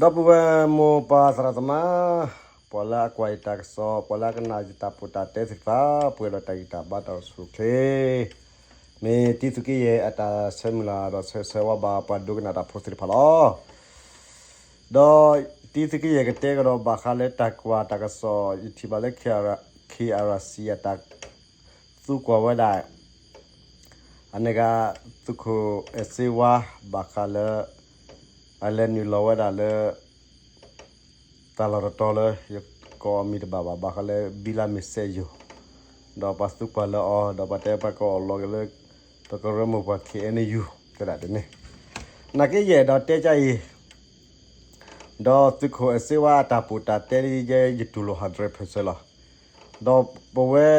ဒီပုၢ်ဝဲၢ်မိၢ်ပၢ်သရၣ်သမါ, ပှၤလၢအကွၢ်ယတၢ်ကစီၣ်, ပှၤလၢအကနၣ်ယတၢ်ပီးတၢ်တဲသ့ၣ်တဖၣ်, ပှဲၤဒီးတၢ်ဂံၢ်တၢ်ဘါတၢ်အိၣ်ဆူၣ်အိၣ်ချ့, မ့ၢ်တံသုးက့ယဲၢ်အတၢ်ဆၢမုၢ်လၢ်ဒီးဆၢဂ့ၤဆၢဝါဘၣ်ပှၤဒိကနၣ်တၢ်ဖိသ့ၣ်တဖၣ်လီၤ. ဒီးတံသုးက့ယဲၢ်ကတဲကဒီးဘၣ်ဃးလၢတၢ်ကွၢ်တၢ်ကစီၣ် ယထံၣ်ဘၣ်လၢ ခ့အရစံ အတၢ် သူကွၢ်ဝဲဒၣ် အန့ၣ်က သုးခိၣ်အဲၣ်စ့ဝါ ဘၣ်ဃးလၢ အလဲၤနုာ်လီၤဝဲဒၣ်လၢ တၢ်လီၢ်တတီၤလၢ ယကိးအမံၤတဘၣ်ဘၣ် ဘၣ်ဃးလၢ ဘံလါမ့ၤစဲယိၤ ဒီးပှၤသူကွၢ်လၢအီၤ ဒီးပှၤတဲပှၤကအီၣ်လီၤက့ၤလၢ ပကရၢမိၢ်ပှၢ် ခ့အဲၣ်ယူၣ် တဲဒၣ်တန့ၣ် နာ်က့ယအဲၣ်ဒိးတဲကအံၤ ဒီးသုးခိၣ်အဲၣ်စ့ဝါအတၢ်ပီးတၢ်တဲယဲ ယတူၢ်လိာ် hundred percent လီၤ. ဒီးပဝဲ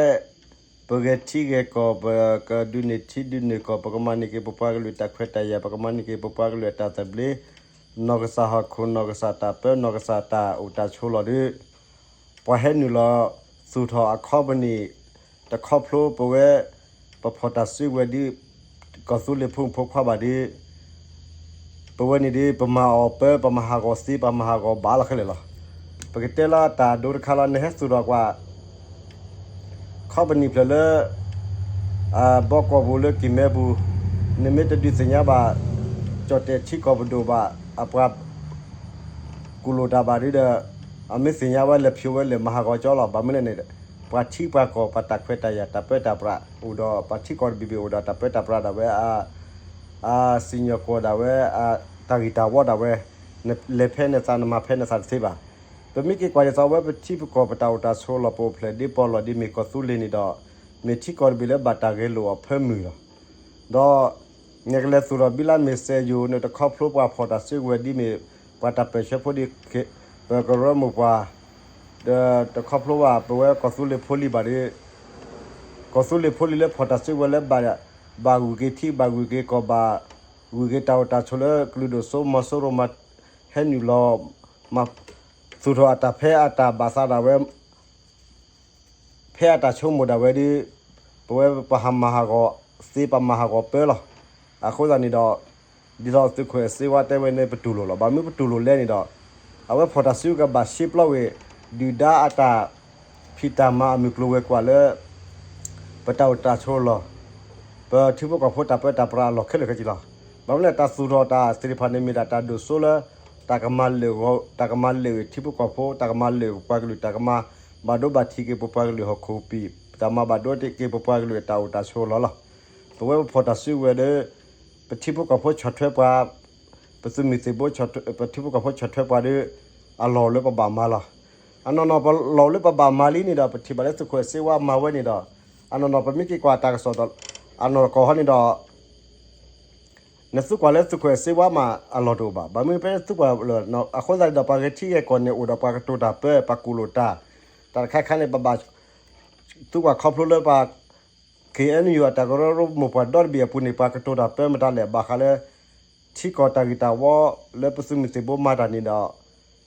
ပဂဲၤထံဂဲၤကီၢ် ပကဒုးန့ၢ်ထံဒုးန့ၢ်ကီၢ် ပကမၤန့ၢ်က့ၤပပှၤကလုာ်တၢ်ခွဲးတၢ်ယာ် ပကမၤန့ၢ်က့ၤပပှၤကလုာ်အတၢ်သဘျ့ နီၢ်ကစၢ်ဟီၣ်ခိၣ် နီၢ်ကစၢ်တၢ်ပၢ နီၢ်ကစၢ်တၢ်အိၣ်တၢ်ဆိးလီၤဒီး ပှၤဟဲနုာ်လီၤသူၣ်ထီၣ်အ company တခီဖျိပဝဲ ပဖီၣ်တၢ်စုကဝဲၤဒ် ကီၢ်သူလ့ၤဖိမုၣ်ဖိခွါဘၣ်ဒီး ပဝဲန့ၣ်ဒီး ပမၤအီၤပၢ ပမၤဟးဂီၤသ့ ပမၤဟးဂီၤဘၣ်လီၤခဲလၢာ်လီၤ. ပကတဲလၢတၢ်ဒိတခါလီၤ နဟဲသူၣ်ထီၣ်ကွၢ် company ဖျၢၣ်လၢ ဘီကီၢ်ပူၤလၢကံၢ်မဲပူၤ နမ့ၢ်တဒုးသ့ၣ်ညါဘၣ် ကၠီၣ်တဲာ်ထံကီၢ်ပဒိၣ်ဘၣ် အပှၤ ကူၣ်လိာ်တၢ်ဘၣ်ဒီး အမ့ၢ်သ့ၣ်ညါဝဲလဲၤဖျိဝဲလဲၤမၤဟးဂီၤကၠီလီၤ. ဘၣ်မနုၤလဲၣ်န့ၣ် ပှၤထံပှၤကီၢ် ပှၤတၢ်ခွဲးတၢ်ယာ် တၢ်ပၢတၢ်ပြးအိၣ်ဒီး ပှၤထံကီၢ်တဘ့ၣ်ဘ့ၣ်အိၣ်ဒီး တၢ်ပၢတၢ်ပြးဒၣ်ဝဲ အစံၣ်ညီၣ်ကွီၢ်ဒၣ်ဝဲ တၢ်ဂံၢ်တၢ်ဝီဒၣ်ဝဲ နလဲၤဖဲနသး နမၤဖဲနသးတသ့ဘၣ်. ပမ့ၢ်က့ၤကွၢ်ဒ်သိးအဝဲပထံပကီၢ် ပတၢ်အိၣ်တၢ်ဆိးလီၢ် ပအိၣ်ဖျဲၣ်ဒ့ပီလီၢ်ဒ်မ့ၢ်ကီၢ်သူလ့ၤန့ၣ်ဒီး မ့ၢ်ထံကီၢ်တဘ့ၣ်လၢဘၣ်တၢ်ဂဲၤလိာ်အီၤဖၢမုၢ်လီၤ. ဒီး နကလဲၤသူၣ်ထီၣ်ဘံလါမ့ၤစဲယိၤ နတခီဖျိပှၤဖီၣ်တၢ်စုကဝဲၤဒ်မ့ၢ် ပှၤတၢ်ပၢၢ်ဆၢဖိဒ် ပကရၢမိၢ်ပှၢ် ဒီးတခီဖျိဘၣ် ပဝဲကီၢ်သူလ့ၤဖိလံၤဘၣ်ဒီး ကီၢ်သူလ့ၤဖိလံၤလၢဖီၣ်တၢ်စုကဝဲၤလၢ ဘၣ်ဂုာ်က့ၤထံ ဘၣ်ဂုာ်က့ၤကီၢ် ဘၣ်ဂုာ်က့ၤတၢ်အိၣ်တၢ်ဆိးလၢကလုာ်ဒိၣ်စိ မီၤစိရိၤမၤ ဟဲနုာ်လီၤ သူၣ်ထီၣ်အတၢ်ဖဲအတၢ်ဘၣ်သးဒၣ်ဝဲ ဖဲအတၢ်ဆိကမိၣ်ဒၣ်ဝဲဒီး ပဝဲပဟးမၤဟးဂီၤသ့ ပမၤဟးဂီၤပၢလီၤ. အဃိသတးန့ၣ်ဒီး ဒ်သိးသုးခိၣ်အဲၣ်စ့ဝါတဲဝဲန့ၣ် ပတူၢ်လိာ်လီၤ. ဘၣ်မနုၤပတူၢ်လိာ်လဲၣ်န့ၣ်ဒီး အဝဲဖီၣ်တၢ်စုကဝဲၤဘၣ်ရှဲပျီဝဲ ဒုၣ်ဒါအတၢ်ဖံးတၢ်မၤအမုၢ်ကျိၤဝဲၤကွာ်လၢ ပတၢ်အိၣ်တၢ်ဆိးလီၢ် ပထံဖိကီၢ်ဖိတၢ်ပၢတၢ်ပြးအလီၢ်ခဲလၢာ်ခဲဆ့လီၤ. ဘၣ်မနုၤလဲၣ် တၢ်သူၣ်ထီၣ်တၢ်သ့ၣ်တဖၣ်န့ၣ် မ့ၢ်ဒၣ်တၢ်ဒိၣ်စိလၢ တၢ်ကမၤလၢာ်ဂီၤ တၢ်ကမၤလၢာ်ဝဲထံဖိကီၢ်ဖိ တၢ်ကမၤလၢာ်ပပှၤကလုာ် တၢ်ကမၤဘၣ်ဒိဘၣ်ထံးက့ၤပပှၤကလုာ်ဟီၣ်ခိၣ်ပံာ် တၢ်မၤဘၣ်ဒိက့ၤပပှၤကလုာ်အတၢ်အိၣ်တၢ်ဆိးလီၢ်လီၤ. ပဝဲပဖီၣ်တၢ်စုကဝဲၤဒီး ပထံဖိကီၢ်ဖိဆီၣ်ထွဲပှၤ ပသုးမုၢ်သံၣ်ဘိ ပထံဖိကီၢ်ဖိဆီၣ်ထွဲပှၤဒီး အလီၢ်လၢပဘၣ်မၤလီၤ. အနီၢ်နီၢ်ပလီၢ်လၢပဘၣ်မၤလံန့ၣ်ဒီး ပထံၣ်ဘၣ်လၢသုးခိၣ်အဲၣ်စ့ဝါမၤဝဲန့ၣ်ဒီး အနီၢ်နီၢ်ပမ့ၢ်က့ၤကွၢ်တၢ်ကစီၣ်ဒီး အနီၢ်ကီၢ်ဟီန့ၣ်ဒီး နသုကွၢ်လၢသုးခိၣ်အဲၣ်စ့ဝါမၤအလီၢ်တအိၣ်ဘၣ်. ဘၣ်မနုၤဖဲသုကွၢ်လၢ အဃိသတးန့ၣ်ဒီး ပှၤဂဲၤထံဂဲၤကီၢ်န့ၣ် အိၣ်ဒီးပှၤကတိၤတၢ်ပၢ ပှၤကူၣ်လိာ်တၢ် တၢ်တခါခါန့ၣ် ပဘၣ်သုကွၢ်ခီဖျိလၢပှၤ ခ့ၣ်အဲၣ်ယူၣ် အတၢ်ကရၢကရိမိၢ်ပှၢ်ဒီတဘ့ၣ်အပူၤန့ၣ် ပှၤကတိၤတၢ်ပၢမတၤလဲၣ် ဘၣ်ဃးလၢ ထံကီၢ်တၢ်ဂံၢ်တၢ်ဝီလၢပသုးမုၢ်သံၣ်ဘိမၤတၢ်န့ၣ်ဒီး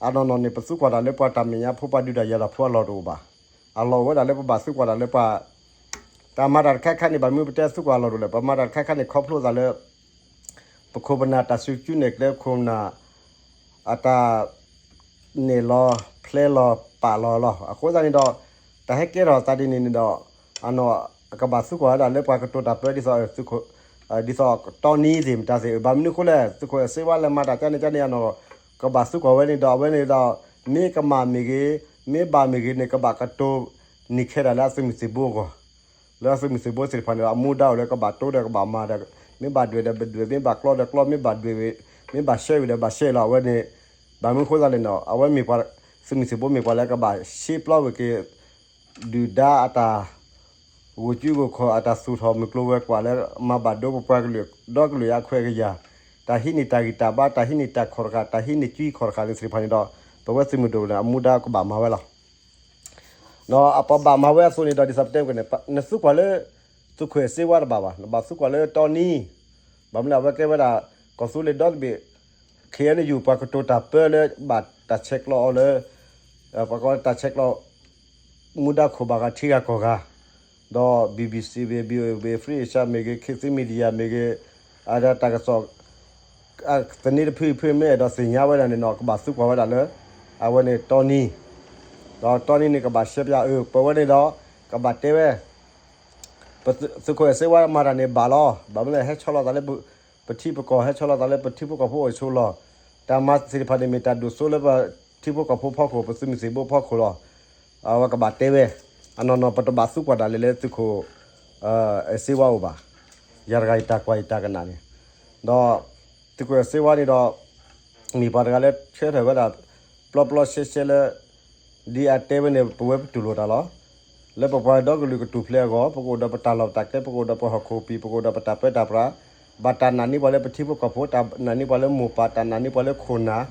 အနီၢ်နီၢ်န့ၣ် ပသုကွၢ်တၢ်လၢပှၤတၢ်မဲာ်ညါဖိ ပှၤဒုးတၢ်ယၤတၢ်ဖိအလီၢ်တအိၣ်ဘၣ်. အလီၢ်အိၣ်ဝဲဒၣ်လၢပဘၣ်သုကွၢ်တၢ်လၢပှၤ တၢ်မၤတၢ်တခါခါန့ၣ် ဘၣ်မနုၤပတဲသုကွၢ်အလီၢ်တအိၣ်လဲၣ်. ပမၤတၢ်တခါခါန့ၣ်ခီဖျိသးလၢ ပခိၣ်ပနၢ်တၢ်စုကၠူနဲၣ်ကျဲ ခိၣ်ပနၢ် အတၢ် နဲၣ်လီၤ ဖျဲလီၤ ပာ်လီၤလီၤ. အဃိသတးန့ၣ်ဒီး တၢ်ဟဲကဲထီၣ်သးဒ်န့ၣ်န့ၣ်ဒီး အနီၢ်ကဘၣ်သုကွၢ်ဝဲဒၣ်လၢပှၤကတိၤတၢ်ပၢ ဒ်သိး ဒ်သိးတီနံသ့ၣ်မတၤသ့ၣ် ဘၣ်မနုၤအဃိလဲၣ် သုးခိၣ်အဲၣ်စ့ဝါလဲၤမၤတၢ်ကန့ၣ်ကန့ၣ် အနီၢ်ကဘၣ်သုကွၢ်ဝဲန့ၣ်ဒီး အဝဲန့ၣ်ဒီး မ့ၢ်ကမၣ်မ့ၢ်ဂ့ၤ မ့ၢ်ဘၣ်မ့ၢ်ဂ့ၤန့ၣ် ကဘၣ်ကတိၤနံၤခဲဒၣ်လၢအသုးမုၢ်သံၣ်ဘိအဂီၢ် လၢအသုးမုၢ်သံၣ်ဘိသ့ၣ်တဖၣ်န့ၣ်ဒီး အမူဒါအိၣ်လၢကဘၣ်တိဒီးကဘၣ်မၤဒီး မ့ၢ်ဘၣ်ဒွဲၣ်ဒီးဘၣ်ဒွဲၣ် မ့ၢ်ဘၣ်ကျီဒီးကျီ မ့ၢ်ဘၣ်ဒွဲၣ်ဝဲ မ့ၢ်ဘၣ်ရှဲဝဲဒီးဘၣ်ရှဲလီၤ. အဝဲန့ၣ် ဘၣ်မနုၤအဃိသတးလဲၣ်န့ၣ် အဝဲမ့ၢ်ပှၤ သုးမုၢ်သံၣ်ဘိမ့ၢ်ပှၤလၢကဘၣ်ရှဲပျီဝဲက့ၤ ဒုၣ်ဒါအတၢ် ဂိၢ်ကုၢ်ဂိၢ်ခီၣ် အတၢ်သူၣ်ထီၣ်မုၢ်ကျိၤဝဲၤကွာ်လၢ မၤဘၣ်ဒိပပှၤကလုာ် ဒီကလုာ်အခွဲးအယာ် တၢ်ဟံးန့ၢ်တၢ်ဂံၢ်တၢ်ဘါ တၢ်ဟံးန့ၢ်တၢ်ခီၣ်တဃာ် တၢ်ဟံးန့ၢ်ကွံခီၣ်တဃာ်သ့ၣ်တဖၣ်န့ၣ်ဒီး ပဝဲသုးမုၢ်ဒိၣ်န့ၣ် အမူဒါကဘၣ်မၤဝဲလီၤ. ဒီးအပှၤဘၣ်မၤဝဲအသိးန့ၣ်ဒီး ဒ်သိးပတဲဝဲန့ၣ် နသုကွၢ်လၢ သုးခိၣ်အဲၣ်စ့ဝါတဘၣ်ဘၣ် နဘၣ်သုကွၢ်လၢတီနံ ဘၣ်မနုၤလဲၣ် အဝဲကဲဝဲဒၣ် ကီၢ်သူလ့ၤဒီတဘ့ၣ် ခ့ၣ်အဲၣ်ယူၣ် ပှၤကတိၤတၢ်ပၢလၢ ဘၣ်တၢ်ဆဲးကျိးအီၤလၢ ပှၤကိးတၢ်ဆဲးကျိး မူဒါခိၣ်ဘၣ်ဃးထံဂၤကီၢ်ဂၤ ဒီး BBC မ့ၢ်ဂ့ၤ VOA မ့ၢ်ဂ့ၤ Free Asia မ့ၢ်ဂ့ၤ ခေတ်သစ် Media မ့ၢ်ဂ့ၤ အတၢ်ကစီၣ် သန့တဖုဖုမ့ၢ်အဲၣ်ဒိးသ့ၣ်ညါဝဲဒၣ်န့ၣ်နီၤ ကဘၣ်သံကွၢ်ဝဲဒၣ်လၢ အဝဲန့ၣ်တီနံၤ, ဒီးတီနံၤန့ၣ် ကဘၣ်ရှဲပၠးအၢ ပဝဲန့ၣ်ဒီး ကဘၣ်တဲဝဲ ပသုးခိၣ်အဲၣ်စ့ဝါမၤတၢ်န့ၣ်ဘၣ်လီၤ. ဘၣ်မနုၤလဲၣ် ဟဲဆီလီၤသးလၢပထံပကီၢ် ဟဲဆီလီၤသးလၢပထံဖိကီၢ်ဖိအိၣ်ဆိးလီၢ်, တၢ်မၤသ့ၣ်တဖၣ်န့ၣ် မ့ၢ်တၢ်ဒိၣ်စိလၢပထံဖိကီၢ်ဖိဖီခိၣ် ပသုးမုၢ်သံၣ်ဘိဖီခိၣ်လီၤ. အဝဲကဘၣ်တဲဝဲ အနီၢ်နီၢ် ပတဘၣ်သံကွၢ်ဒၣ်လဲာ်လၢသုးခိၣ် အဲၣ်စ့ဝါအိၣ်ဘၣ်. ယၤတဂၤယတၢ်ကွၢ်ယတၢ်ကနၣ်န့ၣ်, ဒီးသုးခိၣ်အဲၣ်စ့ဝါန့ၣ်ဒီး မ့ၢ်ပှၤတဂၤလၢဆၢထၢၣ်ဝဲဒၣ် ပျီပျီရှဲရှဲလၢ ဒ်အတဲဝဲန့ၣ် ပဝဲပတူၢ်လိာ်တၢ်လီၤ. လၢပပှၤဒီကလုာ်ကထူၣ်ဖျဲးအဂီၢ် ပကအိၣ်ဒီးပတၢ်လီၢ်ပတၢ်ကျဲ ပကအိၣ်ဒီးပဟီၣ်ခိၣ်ပံၤ ပကအိၣ်ဒီးပတၢ်ပၢတၢ်ပြး, ဘၣ်တၢ်နာ်န့ၢ်ပှၤလၢပထံဖိကီၢ်ဖိ တၢ်နာ်န့ၢ်ပှၤလၢမိၢ်ပၢ် တၢ်နာ်န့ၢ်ပှၤလၢခိၣ်နၢ်,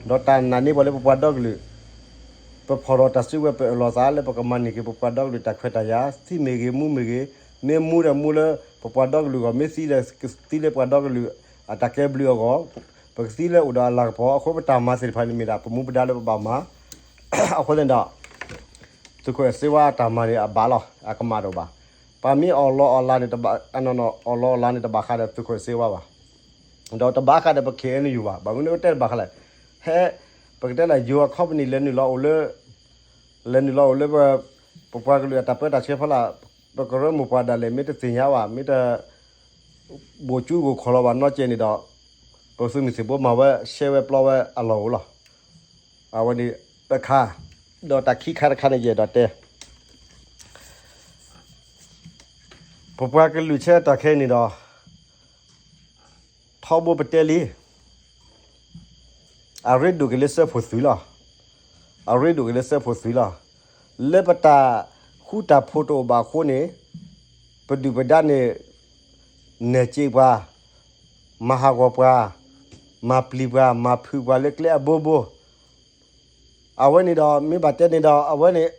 ဒီးတၢ်နာ်န့ၢ်ပှၤလၢပပှၤဒီကလုာ် ပဖီၣ်ထီၣ်တၢ်စုကဝဲၤ ပအၢၣ်လီၤသးလၢပကမၤန့ၢ်က့ၤ ပပှၤဒီကလုာ်တၢ်ခွဲးတၢ်ယာ်, သံမ့ၢ်ဂ့ၤ မူမ့ၢ်ဂ့ၤ, မ့ၢ်မူဒီးမူလၢပပှၤဒီကလုာ်အဂီၢ်, မ့ၢ်သံဒီးသံလၢပှၤဒီကလုာ် အတၢ်ကဲဘျုးအဂီၢ်, ပကသံလၢအိၣ်ဒီးအလၤကပီၤ, အဃိပတၢ်မၤသ့ၣ်တဖၣ်န့ၣ်မ့ၢ်ဒၣ် ပမူပဒါလၢပဘၣ်မၤ, အဃိသတးဒီး သုးခိၣ်အဲၣ်စ့ဝါအတၢ်မၤန့ၣ်အဘၣ်လီၤ, အကမၣ်တအိၣ်ဘၣ်. ပှၤမ့ၢ်အီၣ်လီၤအီၣ်လၤန့ၣ် အနီၢ်နီၢ် အီၣ်လီၤအီၣ်လၤန့ၣ် တဘၣ်ဃးဒီးသုးခိၣ်အဲၣ်စ့ဝါဘၣ်. ဒီးတဘၣ်ဃးဒီးပ ခ့ၣ်အဲၣ်ယူၣ် ဘၣ်. ဘၣ်မနုၤအတဲတဘၣ်ဃးလဲၣ်, ဟဲ ပကတဲလၢ ယိၤအခီပနံၣ် လဲၤနုာ်လီၤအိၣ်လၢ လဲၤနုာ်လီၤအိၣ်လၢ ပပှၤကလုာ်အတၢ်ပၢတၢ်ဆှၢဖီလာ်, ပကရၢမိၢ်ပှၢ်ဒၣ်လဲာ် မ့ၢ်တသ့ၣ်ညါဘၣ်, မ့ၢ်တ ဘိၣ်ကၠူဘိၣ်ခီၣ်လီၤဘၣ်နီတစဲးန့ၣ်ဒီး ပသုးမုၢ်သံၣ်ဘိမၤဝဲ ရှဲဝဲပျီဝဲအလီၢ်အိၣ်လီၤ. အဝဲန့ၣ်တခါ, ဒီးတၢ်ခံခါတခါန့ၣ် ယအဲၣ်ဒိးတဲ ပပှၤကလုာ်ဆၢကတီၢ်ခဲအံၤန့ၣ်ဒီး ထီဘိပတဲလံ, အရ့ဒိၣ်က့ၤလၢစၢဖှိၣ်သုးလီၤ. အရ့ဒိၣ်က့ၤလၢစၢဖှိၣ်သုးလီၤ. လၢပတၢ်ဃူတၢ်ဖိးတအိၣ်ဘၣ်အဃိန့ၣ်, ပဒုၣ်ပဒါန့ၣ် နဲၣ်စ့ပှၤ, မၤဟးဂီၤပှၤ, မၤပျံၤပှၤ, မၤဖုးပှၤလၢကျဲအဘိဘိ. အဝဲန့ၣ်ဒီး မ့ၢ်ဘၣ်တဲန့ၣ်ဒီး အဝဲန့ၣ်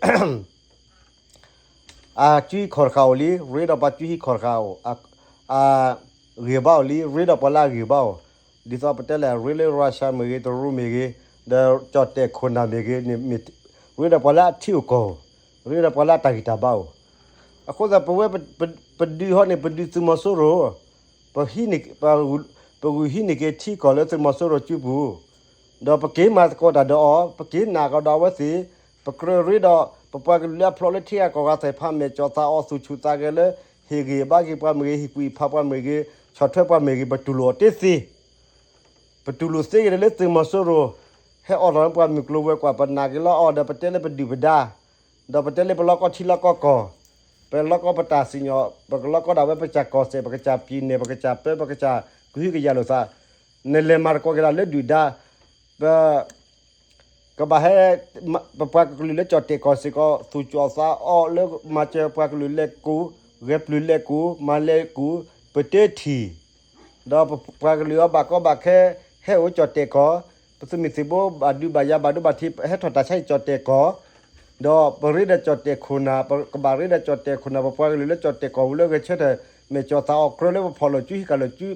အကၠူဟံၣ်ခီၣ်တဃာ်အိၣ်လံ, ရ့ဒီးပှၤကၠူဟံၣ်ခီၣ်တဃာ်အိၣ်, အဂံၢ်ဘါအိၣ်လံ, ရ့ဒီးပှၤလၢအဂံၢ်ဘါအိၣ်, ဒ်သိးပတဲလဲၣ် ရ့လၢ Russia မ့ၢ်ဂ့ၤ, တရူးမ့ၢ်ဂ့ၤ, ဒီးကၠီၣ်တဲၣ်ခိၣ်နၢ်မ့ၢ်ဂ့ၤန့ၣ်, ရ့ဒီးပှၤလၢအထံအိၣ်ကီၢ်အိၣ်, ရ့ဒီးပှၤလၢအတၢ်ဂံၢ်တၢ်ဘါအိၣ်. အဃိသတး ပဝဲ ပဒုးဟီန့ၣ် ပဒုးသုးမီၤစိရိၤ, ပဟံးန့ၢ် ပဂုာ်ဟံးန့ၢ်က့ၤထံကီၢ်လၢသုးမီၤစိရိၤစုပူၤ ဒီးပက့ၤမၤသကိးတၢ်ဒီးအီၤ, ပက့ၤနာ်ကဒီးအဝဲသ့ၣ်, ပကြၢးရ့ဒီး ပပှၤကလုာ်လၢအဖျိးလၢထံဂၤကီၢ်ဂၤသ့ၣ်တဖၣ် မဲာ်ကၠီၣ်သးအီၣ် သူၣ်ဆူၣ်သးဂဲၤလၢ ဟ့ၣ်ဂံၢ်ဘါက့ၤပှၤမ့ၢ်ဂ့ၤ, ဟ့ၣ်ကူၣ်ဟ့ၣ်ဖးပှၤမ့ၢ်ဂ့ၤ, ဆီၣ်ထွဲပှၤမ့ၢ်ဂ့ၤ, ပတူၢ်လိာ်အီၤတသ့. ပတူၢ်လိာ်သ့ဂ့ၤဒီးလၢသုးမီၤစိရိၤ ဟဲအိးထီၣ်လၢပှၤမုၢ်ကျိၤဝဲၤကွာ် ပနာ်က့ၤလီၤအီၤဒီး ပတဲလၢပဒုၣ်ပဒါ, ဒီးပတဲလၢပလီၢ်ကီၢ်ထံလီၢ်ကီၢ်ကီၢ်, ပလီၢ်ကီၢ်ပတၢ်စံၣ်ညီၣ်, ပကလီၢ်ကီၢ်ဒၣ်ဝဲ ပကစၢ်ကီၢ်စဲၣ်, ပကစၢ်ပံၤနဲၣ်, ပကစၢ်ပၢ, ပကစၢ်ကဟုကယာ်လိာ်သး, နလဲၤမၤသကိးက့ၤဒၣ်လၢဒုၣ်ဒါ, ပ ကဘၣ်ဟဲ ပပှၤကလုာ်လၢကၠီၣ်တဲၣ်ကီၢ်စ့ၢ်ကီး သူၣ်ကၠီၣ်သးအီၣ်လၢမၤစၢၤပှၤကလုာ်လဲၤကူၣ်, ဂဲၤပျုၤလဲၤကူၣ်, မၤလဲၤကူၣ်, ပတထံၣ်, ဒီးပပှၤကလုာ်အီၤဘၣ်ကီဘၣ်ခဲ ဟဲအိၣ်ကၠီၣ်တဲၣ်ကီၢ်, ပသုးမုၢ်သံၣ်ဘိဘၣ်ဒုးဘၣ်ယၤ ဘၣ်ဒိဘၣ်ထံး ဟဲထီၣ်တၢ်ဆါဟံၣ်ကၠီၣ်တဲၣ်ကီၢ်, ဒီးပရ့ဒီးကၠီၣ်တဲၣ်ခိၣ်နၢ်, ပကဘၣ်ရ့ဒီးကၠီၣ်တဲၣ်ခိၣ်နၢ် ပပှၤကလုာ်လၢကၠီၣ်တဲၣ်ကီၢ်ပူၤလၢဂဲၤဆၢထၢၣ် မဲာ်ကၠီၣ်သးအီၣ်ကြၢးလၢပဖီၣ်လိာ်စုဟံၣ်ကၢ်လိာ်စု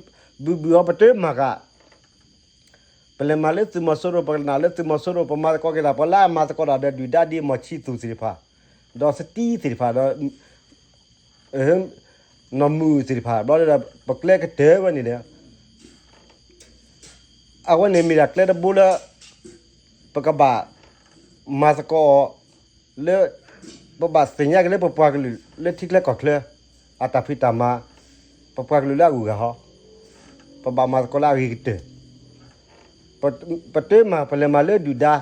ဘုဘုအီၤပတမၤဂၤ ပလဲၤမၤလၢသုးမီၤစိရိၤ ပကနာ်လၢသုးမီၤစိရိၤ ပမၤသကိးက့ၤဒၣ် ပှၤလၢအမၤသကိးတၢ်ဒီးဒုၣ်ဒါဒ်အမီၤဆံသူၣ်သ့ၣ်တဖၣ်, ဒီးစတံသ့ၣ်တဖၣ်ဒီး နီၢ်မုၢ်သ့ၣ်တဖၣ် ဘျီဒီး ပကျဲကတၢၢ်ဝဲန့ၣ်ဒီး အဝဲန့ၣ်မ့ၢ်ဒၣ်ကျဲတဘိလၢ ပကဘၣ်မၤသကိးအီၤ လၢ ပဘၣ်သ့ၣ်ညါက့ၤလၢပပှၤကလုာ်လၢထံချၢကီၢ်ချၢ အတၢ်ဖံးတၢ်မၤ, ပပှၤကလုာ်လၢအဂုၤအဂၤဟီ, ပဘၣ်မၤသကိးလၢအဂ့ၤကတၢၢ်, ပတမၤ ပလဲၤမၤလၢဒုၣ်ဒါ,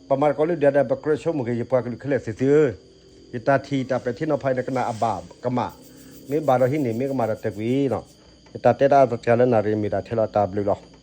ပမၤသကိးလၢဒုၣ်ဒါဒီး ပကြၢးဆိကမိၣ်က့ၤ ယပှၤကလုာ်ခဲလၢာ်သ့ၣ်သုဧၢ, ယတၢ်ထံၣ်တၢ်ပဲာ်ထံနီၤဖးအံၤ နကနၣ်အဘၣ်ကမၣ်, မ့ၢ်ဘၣ်ဒီးဟံးန့ၢ် မ့ၢ်ကမၣ်ဒီးတဲာ်ကွံာ်လီၤ. ယတၢ်တဲတၢ်အါတက့ၢ်လၢနၣ်ရံၣ်မ့ၢ်ဒၣ်ထဲလီၤ တၢ်ဘျုးလီၤ.